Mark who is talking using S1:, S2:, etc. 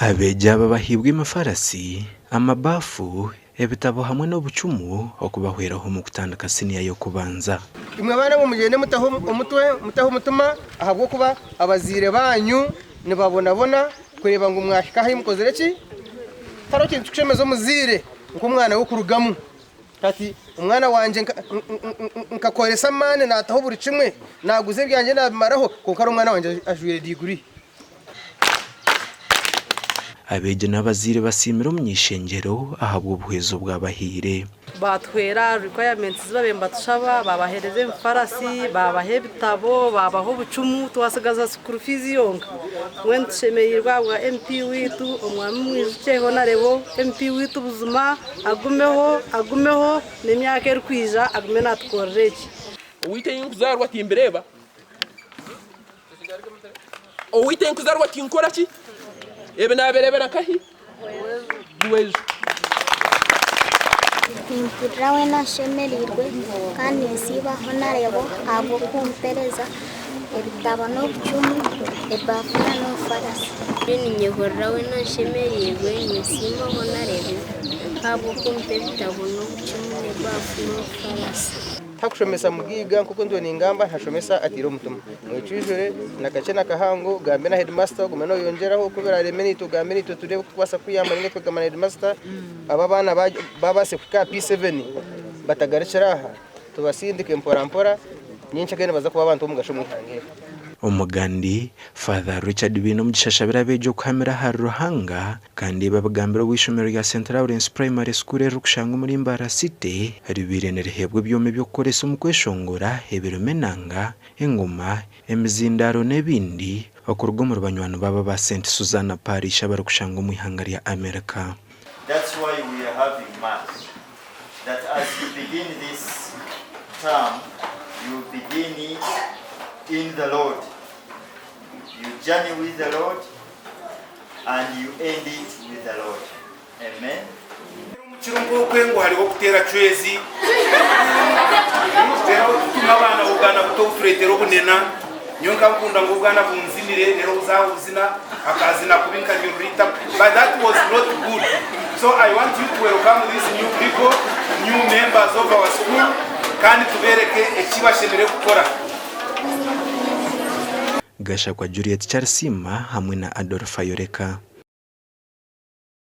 S1: Abeegi aba bahaibwe emifarasi, amabaafu, ebitabo hamwe n'obucumu okubahweraho omu kutandika siniya y'okubanza.
S2: Imwe baana mwe mugyende mutaho omutwe, mutaho omutima, ahabw'okuba abazaire baanyu nibabonabona kureeba ngu mwahika ahu mukozire ki? Tihariho kintu kirikushemeza omuzaire nk'omwana we kurugamu ati, Omwana wangye nkakoresa amaani naataho buri kimwe, naaguza ebyangye naabimaraho, kwonka hariho omwana wangye ajwaire diguri.
S1: Abeegi n'abazaire basiimire omuny'eishengyero ahabw'obuhwezi obu abahaire.
S3: Baatuhwera aha requirements ezi baabaire nibatushaba, baabaheereza emifarasi, baabaha ebitabo, baabaha obucumu, twatsigaza school fees yonka. Mbwenu tushemereirwe ahabwa MP waitu, Omwami Mwijukye Honarebo MP waitu buzima agumeho, agumeho n'emyaka erikwija agume naatukorera eki.
S4: Owaitu ei nkuzaarwa timbireeba. Owaitu ei nkuzarwa tinkora ki? Ebi naabireebera nkahi? Rweju.
S5: Nimpurira weena nshemereirwe kandi ninsiiba Honarebo ahabw'okumpereza ebitabo n'obucumu, ebaafu n'omufarasi.
S6: Ninyehurira weena nshemereirwe ninsiima Honarebo ahabw'okumpa ebitabo n'obucumu n'ebaafu n'omufarasi.
S2: Takushomesa mugaiga nk'oku ntuura ningamba, ntashomesa ataire omutima. Mwecwijure na kakye na kahango, ogambe na headmaster ogume noyongyeraho, ku biraareme naitwe ogambe naitwe tureebe oku tukubaasa kukuyamba nainga twegamba na headmaster, abo abaana babaase kuhika aha P7 batagarukira aha, tubasindike mpora mpora, nyenkya nibaza kuba abantu b'omugasho omu ihanga eri.
S1: Omugandi, Father Richard Bainomugisha ashabire abeegi okuhamira ahari Ruhanga Kandi ebi abigambire obu eishomero rya Saint Lawrence Primary School eririkushangwa omuri Mbarara City ribaire niriheebwa ebyoma eby'okukoresa omu kweshongora ebirimu enanga, engoma, emizindaaro n'ebindi okuruga omuri banywani baabo aba Saint Susanna Parish abarikushangwa omu ihanga rya America.
S7: That's why we are having mass that as you begin this term you begin it in the Lord you journey with the Lord and you end it with the Lord. Amen.
S8: Omu kiro nk'okwe ngu hariho okuteera cwezi, tuteeraho kutuma abaana obwana buto obutureetera obunena. Nyowe nkankunda ngu obwana bunzinire reero obuza obuzina akazina kubi nkanyurura itaka but that was not good so I want you to welcome these new people, new members of our school kandi tubeereke eki bashemereire kukora.
S1: Gashakwa Juliet Kyarisiima hamwe na Adolf Ayoreka.